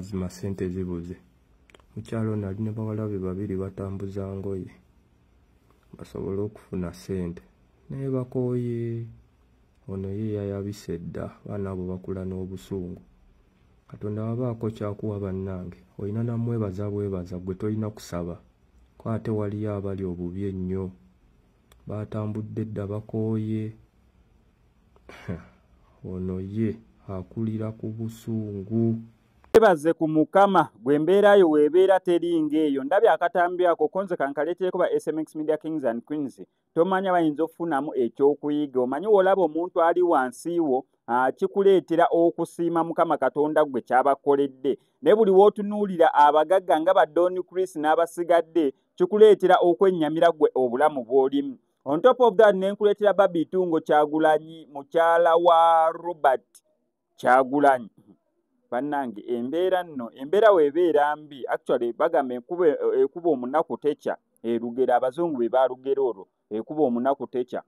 Amazima ssente zibuze. Mukyala ono ali ne bawala be babiri batambuza ngoye basobole okufuna ssente, naye bakooye. Ono ye yayabise dda, abaana abo bakula n'obusungu. Katonda wabaako kyakuwa bannange, olina namwebaza bwebaza, gwe tolina kusaba. Ko ate waliyo abali obubi ennyo, batambudde dda bakooye. Ono ye akulira ku busungu. Weebaze ku Mukama, gwe embeera yo weebeera teri ng'eyo. Ndabye akatambi ako konze kankaleetereko ba SMX Media Kings and Queens. Tomanya bayinza okufunamu ekyokuyiga. Omanyi w'olaba omuntu ali wansi wo, kikuleetera okusiima Mukama Katonda gwe ky'abakoledde. Naye buli w'otunuulira abagagga nga ba Don Chris n'abasigadde, kikuleetera okwennyamira gwe obulamu bw'olimu. On top of that, ne nkuleetera Barbie Itungo Kyagulanyi, mukyala wa Robert Kyagulanyi. Bannange, embeera nno, embeera weebeera mbi. Actually bagamba enkuba ekuba omunaku tekya. Erugero abazungu be baalugera olwo, ekuba omunaku tekya.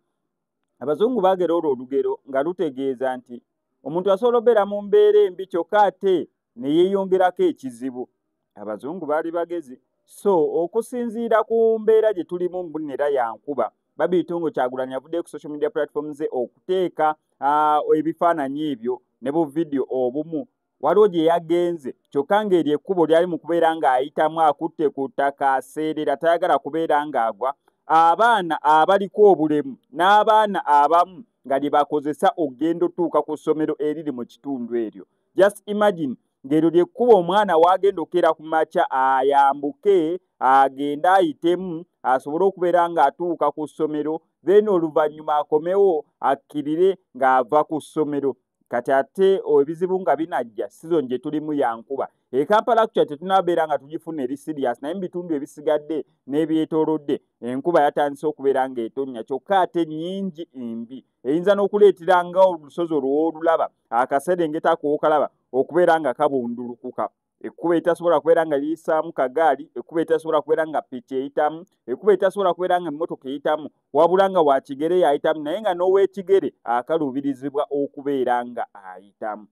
Abazungu baagera olwo olugero nga lutegeeza nti omuntu asobola obeera mu mbeera embi kyokka ate ne yeeyongerako ekizibu. Abazungu baali bagezi. So okusinziira ku mbeera gye tulimu mbunno era ya nkuba, Barbie Itungo Kyagulanyi avuddeyo ku social media platform ze okuteeka ebifaananyi ebyo ne bu vidiyo obumu. Waliwo gye yagenze kyokka ng'eryo ekkubo lyali mu kubeera ng'ayitamu akutte ku ttaka, aseerera, tayagala kubeera ng'agwa. Abaana abaliko obulemu n'abaana abamu nga lye bakozesa okugenda otuuka ku ssomero eriri mu kitundu eryo. Just imagine ng'eryo lyekkubo omwana w'agenda okukeera ku makya ayambuke agende ayitemu asobole okubeera ng'atuuka ku ssomero, then oluvannyuma akomewo akkirire ng'ava ku ssomero. Kati ate ebizibu nga binajja, season gye tulimu ya nkuba. E Kampala actually tetunabeera nga tugifuna eri serious, naye mu bitundu ebisigadde n'ebyetoolodde enkuba yatandise okubeera ng'etonnya, kyokka ate nnyingi mbi, eyinza n'okuleetera nga olusozi olw'olulaba akaserengeta k'okalaba okubeera nga kabundulukuka. Ekkubo eritasobola kubeera nga liyisaamu kagaali, ekkubo eritasobola kubeera nga piki eyitamu, ekkubo eritasobola kubeera nga emmotoka eyitamu, wabula nga wa kigere y'ayitamu, naye nga n'ow'ekigere akaluubirizibwa okubeera nga ayitamu.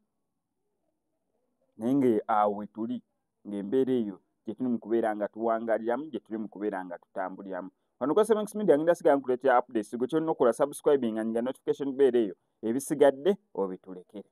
Naye nga awo we tuli, ng'embeera eyo gye tuli mu kubeera nga tuwangaaliramu, gye tuli mu kubeera nga tutambuliramu. Wano ku SMX Media ngenda sigala nkuleetera updates. Gwe ky'olina okukola, subscribing nga notification bell eyo, ebisigadde obitulekere.